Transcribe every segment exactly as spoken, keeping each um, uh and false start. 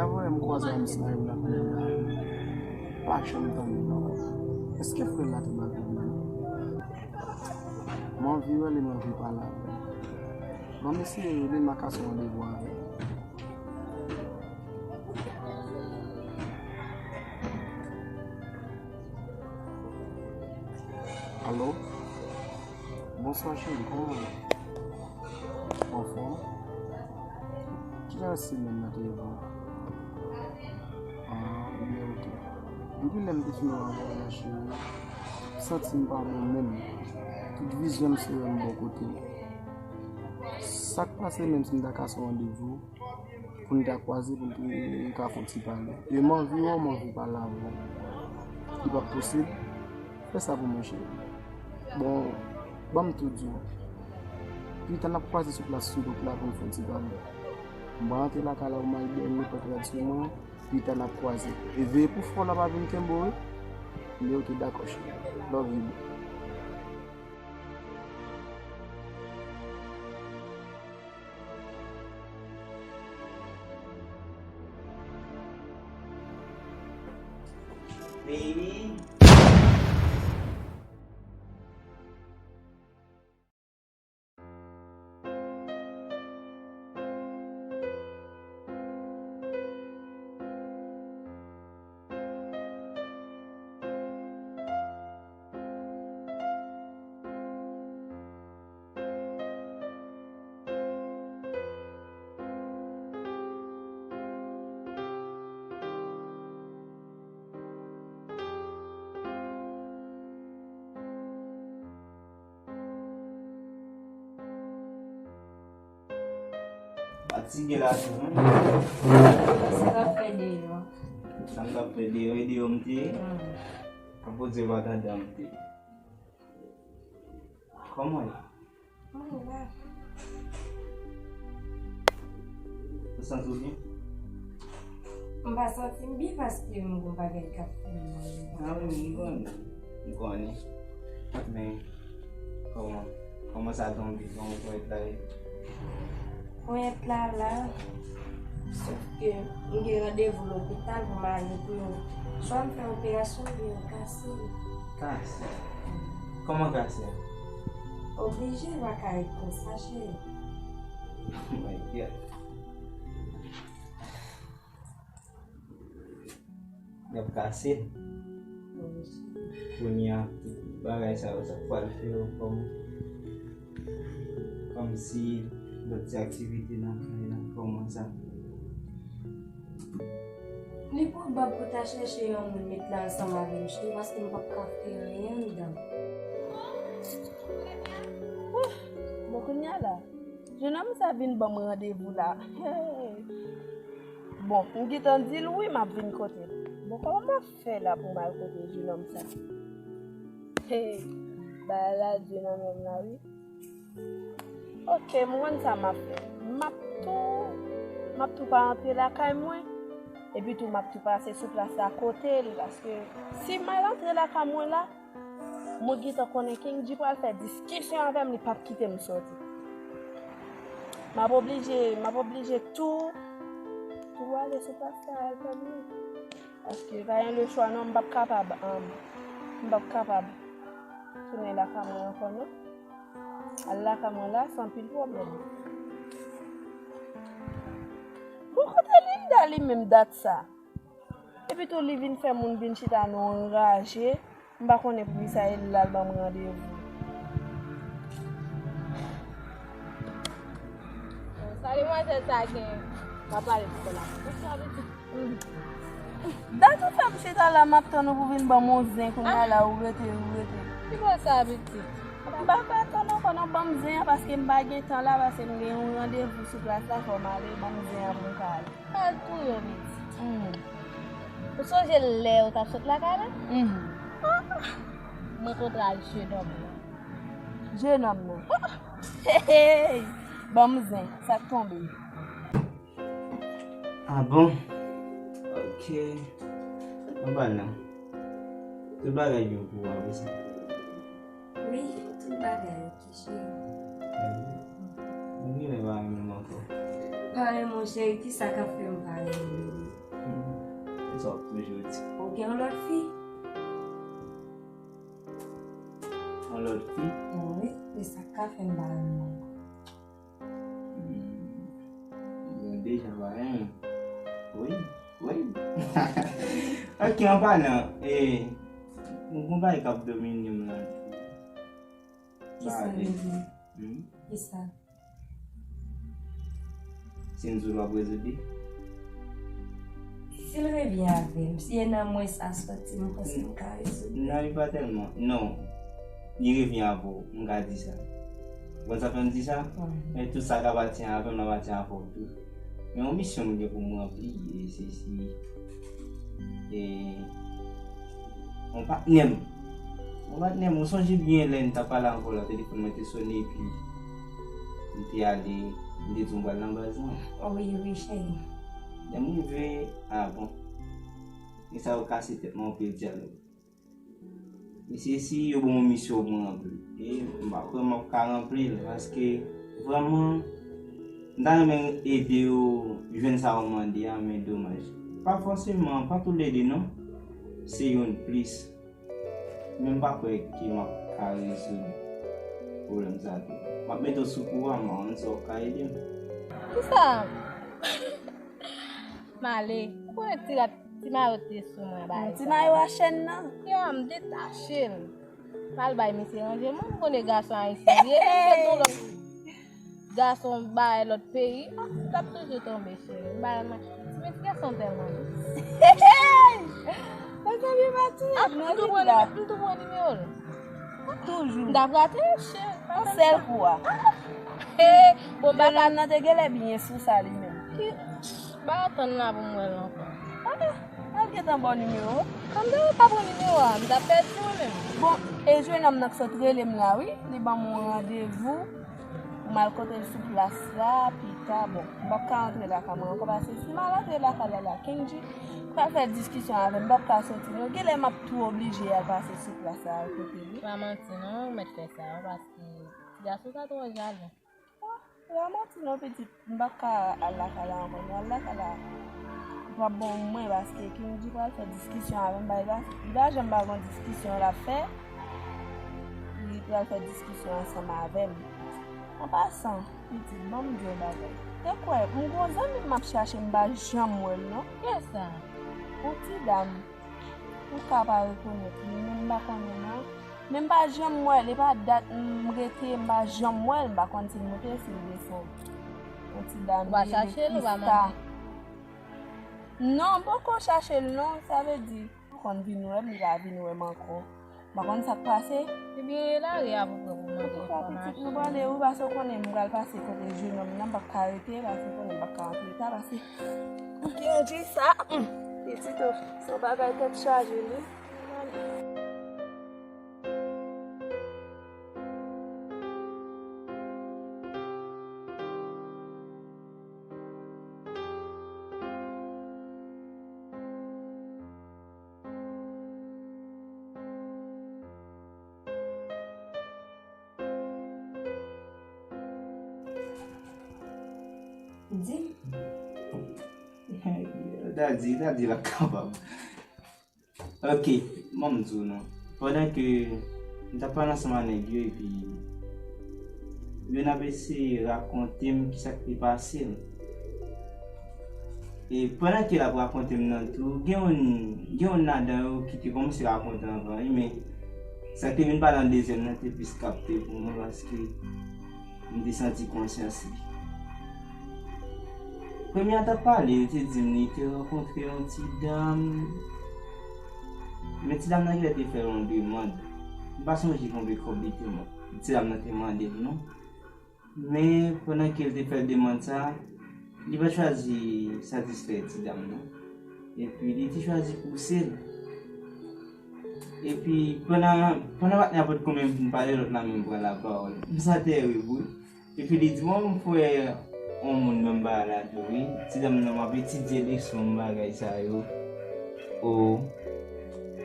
Apre m kwaze avè m sniper la kounye a la. Pa janm tande l ankò. Èske frè l la te ba l pwoblèm? M anvi wè li, m anvi pale avè l. Ban m eseye rele m a kase yon randevou avè l. Alo? Bonswa cheri, kòman w ye? Anfòm? Kijan semèn nan te ye pou ou? Ah, byen, ok. Depi lè m te fin wè w avè l la, cheri, m santi m pa bon menm. Tout vizyon m se wè m bò kote w. Sa k pase menm si m ta kase yon randevou pou n ta kwaze, pou n te ka fè yon ti pale? E m anvi wè w, m anvi pale avè w. Li p ap posib? Fè sa pou mwen, cheri. Bon, ban m tou di w. Pita n ap kwaze sou plas sou wout la pou n fè yon ti pale. M pral rantre lakay la pou m al bènye pòt rad sou mwen. Pita n ap kwaze. E veye pou fò la pa vin kenbe w, wi. Li ok, dakò, cheri. Love you, boo. Baby. Fatige la tou, wi. Sa n ap fè deyò? Sa n ap fè deyò? E deyò m te ye? Hmm. Apoze pa gade m te ye. Kòman w ye? Mwen la. Ou santi w byen? M pa santi m byen paske m gon bagay k ap fè m mal. Ah wi, m konnen. M konnen. Men, kòman, kòman sa tonbe? Kòman ponyèt la ye? Ponyèt la la, sòf ke m gen randevou lopital pou m ale pou yo swa m fè operasyon oubyen yo kase l. Kase? Kòman kase a? Oblije, l pa ka ret konsa, cheri. Oh my God. Y ap kase l. Kounye a, tout bagay sa yo, sa pral fè yo kòm, kòmsi lòt ti aktivite nan kay la, kòman sa? Li pwobab pou ta chèche yon moun met la ansanm avè m, cheri, paske m p ap ka fè anyen anndan. Bon, kounye a la, jenòm sa vin ban m randevou la. Hey! Bon, m gentan di l wi, m ap vin kote l. Bon, kòman m ap fè la pou m al kote jenòm sa? Hey! Bagay la di nan menm la wi. Ok, m konn sa m ap fè. M ap tou, m ap tou pa antre lakay mwen. Epi tou, m ap tou pase sou plas la kote l. Paske si m al antre lakay mwen la, mwen gentan konnen Kenji pral fè diskisyon avè m, li p ap kite m soti. M ap oblije, m ap oblije tou, tou ale sou plas la al tann li. Paske pa gen lechwa non, m p ap kapab, um, m p ap kapab tounen lakay mwen ankò non. Al lakay mwen la, se anpil pwoblèm. Bon, kote Linda li menm dat sa? Epi tou, li vin fè moun vin chita nou anraje. M pa konnen poukisa e l al ban m randevou. Sa demwazèl sa gen, m ap pale pou kò la. Bonjou, pitit. Dat ou fè m chita la, m ap tann ou pou vin ban m yon zen, kounye a la, ou rete, ou rete. Ki bò sa, pitit? M pa ka tann ankò non, ban m zen an, paske m pa gen tan la, paske m gen yon randevou sou plas la, fò m ale, ban m zen an pou m ka ale. Al tou yo, pitit. Hmm. Ou sonje lè ou t ap sot lakay la? Hmm. Ah, mwen kontre ak jenòm nan. Jenòm nan? Ah. Hey, hey, ban m zen, sa k tonbe? Ah bon? Ok. Anba nan. Tout bagay gen yon kou, apre sa. Wi, tout bagay ok, cheri. Mwen genlè pa renmen m ankò. Pa renmen w, cheri, kisa k ap fè m pa renmen w? Sa w ap toujou di. Ou gen yon lòt fi? Yon lòt fi? Wi, e sa k ka fè m pa renmen w ankò. Hmm. Bon, deja pa renmen. Wi, wi. Ok, an palan, e, yon bagay k ap domine m la. Kisa l vle di? Hmm? Kisa? Si n di w l ap rezoude? Si l revyen avè m, si e nan mwen sa soti, m panse m ka rezoude. Non, li pa tèlman. Non. Li revyen avè w, m ka di sa. Ou konn sa fè m di sa? Wi. Men tout sa k apatyen avè m, l apatyen avè w tou. Men yon misyon m gen pou m ranpli, e se si, e, yon patnè m. Yon patnè m, ou sonje byen lè n t ap pale ankò la, telefòn mwen te sone, epi m te ale, m te di w m pral nan baz lan. Wi, wi, cheri. Lè m rive, a bon. E sa yo kase tèt mwen anpil dyalòg. Mesye, si yo ban m yon misyon pou m ranpli, e m pa kwè m ap ka ranpli l, paske vrèman, m ta renmen ede yo jwenn sa yo mande a, men domaj. Pa fòseman, pa toulède non. Se youn plis. Men m pa kwè ke m ap ka rezoud pwoblèm sa tou. M ap mete w sou kou a, m pa konn si w ap ka ede m. Kisa? M ale. Ou konnen ti rat, ti mayo te sou mwen, bay. Ti mayo a chèn nan? Ya, m detache l. M al bay misye ranje. Mwen, m konnen gason ayisyen. Li e menm se yon lòt gason bay lòt peyi. Ah, l ap toujou tonbe, cheri. M bay mwen. Ti men ti gason tèlman dous. Mezanmi, pa touye m non, Linda. M tou pran nimewo l. Toujou. M t ap rate, cheri. Yon sèl kou a. Bon, bagay nan te genlè byen sou sa li menm. Ki, pa atann la pou m wè l ankò. Ah, ah, al gentan ba w nimewo. Kòm de pa pran nimewo a, m t ap pèdi mwen menm. Bon, e jennonm nan k sot rele m la, wi. Li ban m yon randevou pou m al kote l sou plas la, pita. Bon, m p ap ka antre lakay mwen ankò, paske si m al antre lakay la, la, Kendji pral fè diskisyon avè m, m p ap ka soti non. Genlè m ap tou oblije al pase sou plas la, al kote li. Pa manti non, ou mèt fè sa, paske ti gason sa twò jalou. Ah, pa manti non, pitit, m p ap ka al lakay la ankò non. Al lakay la, li p ap bon mwen, paske Kendji pral fè diskisyon avè m, bay la, li pa janm pa gon diskisyon l ap fè. Li pral fè diskisyon ansanm avè m. An pasan, pitit, ban m di w yon bagay. Te kwè, m gon zanmi m ap chache, m pa janm wè l non. Kiyès sa? Yon ti dam. Ou ka pa rekonèt li, men m pa konnen non. Men m pa janm wè l, e pa dat m rete, m pa janm wè l, m pa konn si l moute, si l desann. Yon ti dam ki rele Krista. Ou pa chache l, ou pa mande? Non, m poko chache l non, sa vle di, ou konn vin wè m, li pa vin wè m ankò. M pa konn sa k pase. Ebyen, e lari a pou pran pou mande enfòmasyon. Antouka, pitit, nou prale wi, paske w konnen m pral pase kote jennonm nan, m p ap ka rete, paske w konnen m p ap ka antre ta, paske Kendji sa, hmm, pitit o, se yon bagay tèt chaje li. Di m. Daddy, daddy la kapab. Ok, ban m di w non. Pandan ke m t ap pale ansanm ak nèg yo, epi yo n ap eseye rakonte m kisa k te pase l. E pandan ke l ap rakonte m nan tou, gen youn, gen youn ladan yo ki te kòmanse rakonte anvan, wi, men sa k te vin pale an dezyèm nan te plis kapte pou mwen, paske m te santi konsyans li. Premye a t ap pale, li te di m li te rankontre yon ti dam. Men ti dam nan genlè te fè l yon demann. M pa sonje konbyen kòb li te man-, ti dam nan te mande l non. Men pandan ke l te fè demann sa, li pa t chwazi satisfè ti dam nan. Epi li te chwazi pouse l. Epi pandan, pandan patnè a potko menm fin pale, lòt la menm pran lapawòl. Sa tèrib wi. Epi li di, bon, m fè yon moun menm bagay la tou wi. Ti dam nan m ap etidye leson m bagay sa yo. O,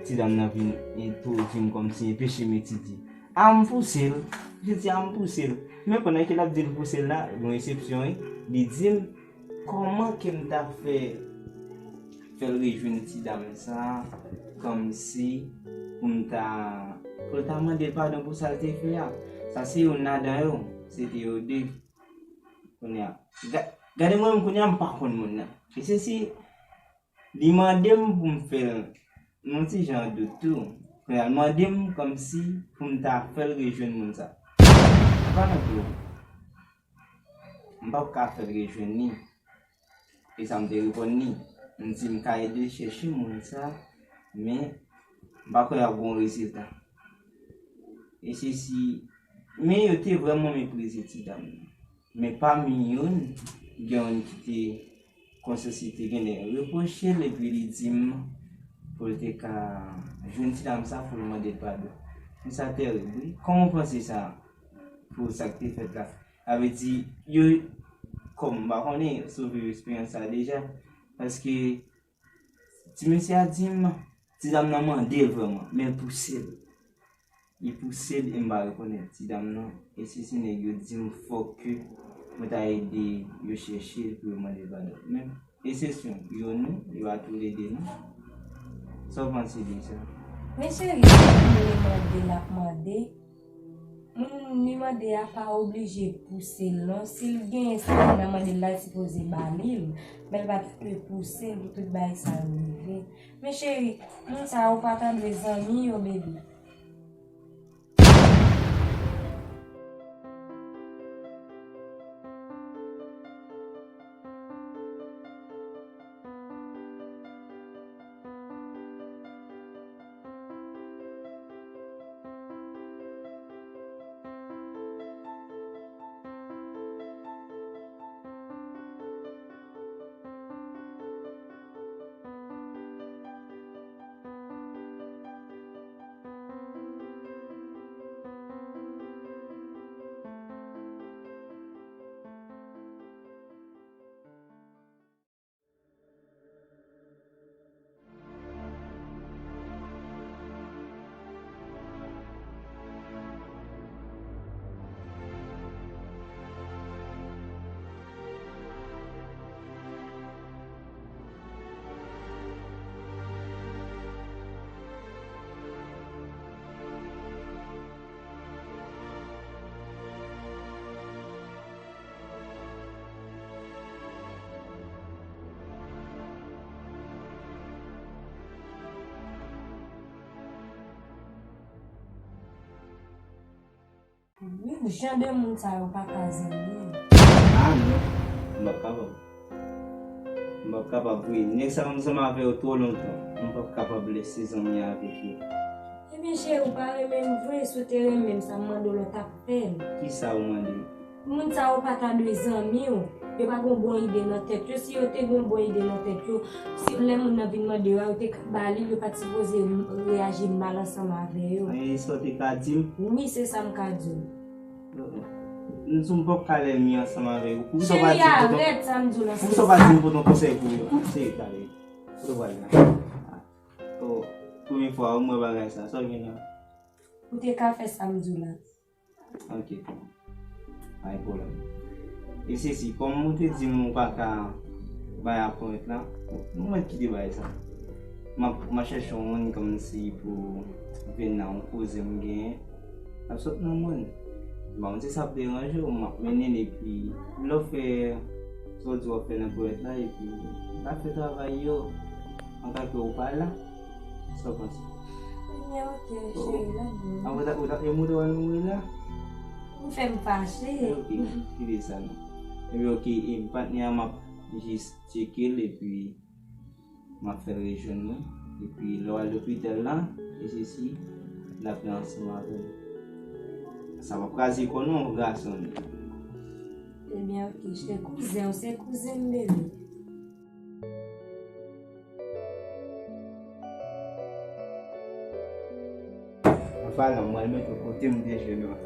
ti dam nan vin entwodui m kòmsi enpeche m etidye. A m pouse l. Li di a m pouse l. Men pandan ke l ap di l pouse l la, gon eksepsyon wi. Li di m kòman ke m ta fè fè l rejwenn ti dam sa, kòmsi pou m ta, pou l ta mande l padon pou sa l te fè a. Sa se youn ladan yo, se te yo de. Kounye a, ga-, gade mwen menm kounye a, m pa konn moun nan. E se si li mande m pou m fè l, m yon ti jan dout tou. Kounye a, l mande m kòmsi pou m ta fè l rejwenn moun sa. M pa nan dlo. M p ap ka fè l rejwenn li. E sa m te reponn li. M di m ka ede l chèche moun sa, men m pa kwè y ap gon rezilta. E se si, men yo te vrèman meprize ti dam nan. Men pami youn, gen youn ki te konsansi te genlè repwoche l, epi li di m pou l te ka jwenn ti dam sa pou l mande l padon. Men sa tèrib, wi. Kòman w panse sa pou sa k te fèt la? Sa vle di, yo, kòm m pa konnen si w viv eksperyans sa deja, paske ti mesye a di m, ti dam nan mande l vrèman, men l pouse l. Li pouse l e m pa rekonèt ti dam nan. E se, se nèg yo di m fòk ke mwen ta ede yo chèche l pou yo mande l padon. Men, e se sou yo nou, yo a toulede nou. Sa w panse de sa? Men cheri, se moun li mande, l ap mande. Moun li mande a pa oblije pouse l non. Si l genyen sa moun nan mande l la, l sipoze ba li l. Men l pa t dwe pouse l pou tout bagay sa yo rive. Men cheri, moun sa yo pa ta dwe zanmi yo, baby. Jan de moun sa yo pa ka zanmi. Ah non, m p ap kapab. M p ap kapab vre. Nèg sa m ansanm avè yo twò lontan. M p ap kapab lese zanmi avèk yo. Ebyen cheri, ou pa renmen m vre, si w te renmen m, sa m mande w la, w t ap fè l. Kisa ou mande? Moun sa yo pa ta dwe zanmi w. Yo pa gon bon ide nan tèt yo. Si yo te gon bon ide nan tèt yo, si lè moun nan vin mande yo a, yo te ka ba li l, yo pa t sipoze reyaji mal ansanm avè yo. E sa w te ka di m? Wi, se sa m ka di w. M di w m p ap ka lènmi ansanm avè yo. Poukisa w pa di m pote, arèt sa m di w la, poukisa w pa di m pote yon konsèy pou yo? Se, gade, kote w pral la? Oh, premye fwa m wè bagay sa. Sa w gen la? Ou te ka fè sa m di w la. Ok. Pa gen pwoblèm. E se si, kòm ou te di m ou pa ka bay apwent la, nou mèt kite bagay sa. M ap, m ap chèche yon moun kòmsi pou vin nan yon koze m genyen. N ap sot nan moun. Bon, si sa ap deranje w, m ap mennen l epi lè w fè sa w di w ap fè nan pwent la, epi l ap fè travay yo antanke ou pa la. Sa w panse? Ebyen, ok, cheri, n ap bon. Apre sa, ou t ap, e moute w al mouri la? Ou fè m fache. Ok, kite sa non. Ebyen, ok, e patnè a m ap jis tcheke l epi m ap fè l rejwenn mwen. Epi lè w al lopital la, e se si l ap la ansanm avè m. Sa p ap kraze kò non, gason. Ebyen, ok, se kouzen w, se kouzen m, bebe. Anpalan, mwen mete kote m te jwenn ou.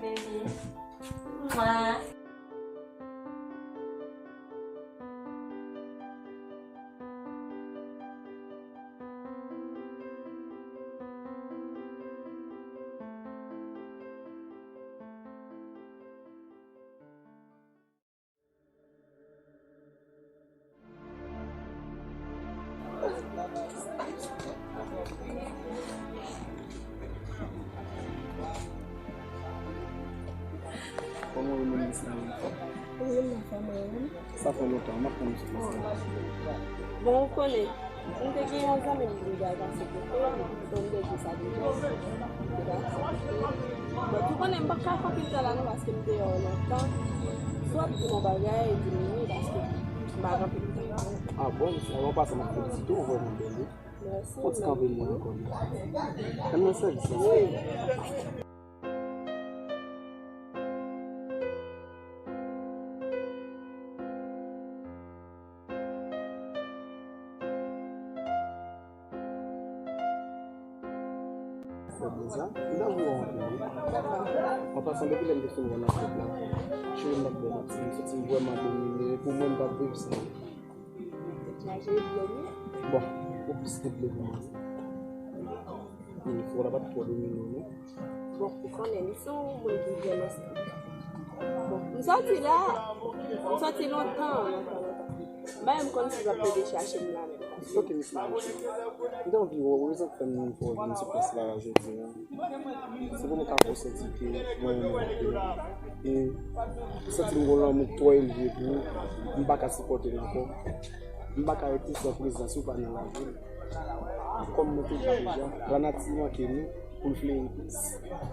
Baby. Mwa. Kòman ou menm, Miss Larue? Mwen menm, m anfòm, ou menm? Sa fè lontan, m ap tann ou sou plas la. Bon, ou konnen, m te gen yon zanmi m vin gade se kote, m te di sa deja. Bon, ou konnen, m pa ka fè anpil tan la non, paske m deyò lontan. Si w ap di m yon bagay, di m wi, paske m pa gen anpil tan. Ah bon, Miss Larue, an pasan, m ap felisite w, vrèman bèl, wi. Mèsi. Fò ti kanpe mwen ankò, wi. Ann nan sèvis la. Wi. Fè byen sa, m ta vle w anpil wi. An pasan, depi lè m te fin wè nan fèt la, cheri m pa t bèl, m ap santi m vrèman domine. Pou mwen, m p ap viv san ou. Chaje ble wi. Bon, ou plis ke ble pou mwen. Fò la pa t twò domine w non. Bon, ou konnen li se yon moun ki vrèman strik. Bon, m sòti la, m sòti lontan, lontan, lontan. M pa menm konn si l ap plede chache m la menm. Ok, Miss Larue. M te anvi wè w, rezon k fè m fè w vin sou plas la jodi a. Se pou m ka fè w santi ke mwen renmen w anpil. E m santi m gen yon lanmou k twò elve pou ou. M pa ka sipòte l ankò. M pa ka rete san prezans ou pa nan lavi m. Kòm mwen te di w deja, lanati manke nou pou l fleri plis.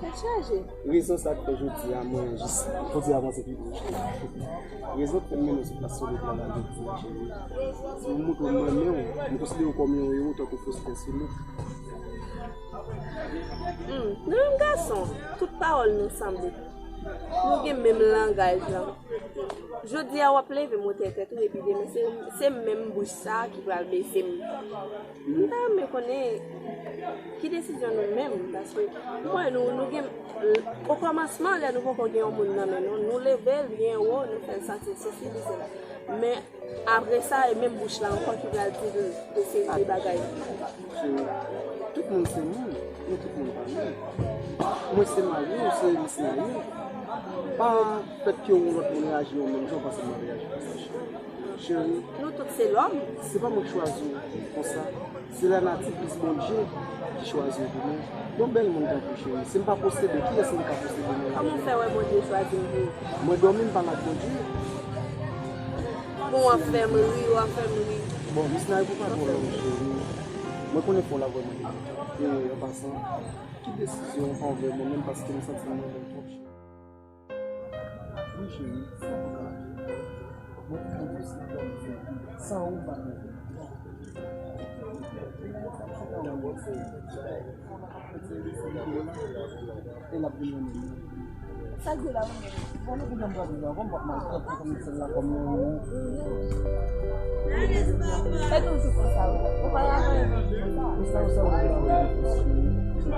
Tèt chaje. Rezon sa k fè jodi a mwen jis, jodi a avanse pi pwòch. Rezon k fè m mennen w sou plas Solid la, la jodi a, cheri. Se pou m montre w m renmen w, m konsidere w kòm yon ewo tankou Faustin Soulouque. Hmm, nou menm gason, tout pawòl nou sanble. Nou gen menm langaj lan. Jodi a w ap leve m wotè tèt ou epi demen se, se menm bouch sa a ki pral bese m. M ta renmen konnen ki desizyon nou menm, paske m wè nou, nou gen, o kòmansman lè nou poko gen yon moun nan men nou, nou leve l byen wo, nou fè l santi l sesi, li sela. Men apre sa, e menm bouch la ankò ki pral di l de seri de bagay. Cheri, tout moun se moun, men tout moun pa menm. Mwen se mari w, ou se Miss Larue. Pa fèt ke yon lòt moun reyaji yon menm jan, w panse m ap reyaji konsa, cheri. Cheri. Nou tout se lòm. Se pa mwen k chwazi w konsa. Se lanati plis Bondye ki chwazi w pou mwen. Yon bèl moun tankou w, cheri. Si m pa posede, kiyès moun ka posede mwen? Kòman w fè wè Bondye chwazi m pou ou? Mwen dòmi, m pale ak Bondye. Bon, w ap fè m ri, w ap fè m ri. Bon, Miss Larue, pou pa twò long, cheri. Mwen konnen fè w la vrèman depi. E, an pasan, ki desizyon w pran anvè mwen menm, paske m santi m move twòp, cheri. Wi, cheri, sa pou ka aji. Mwen te ka di w sa, sa ou pa gen. E l ap vin renmen mwen. Sa k di w la, renmen mwen? Bon, nou kontan m pral di w la, kòm m p ap mal, m p ap konn sèl la kòm yon. E toujou konsa, wi. Ou pa la renmen mwen konsa. Ou sa, ou sa, ou sa,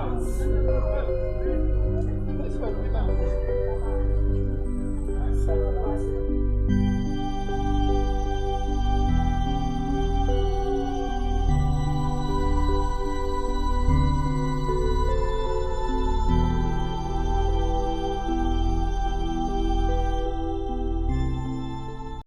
ou sa.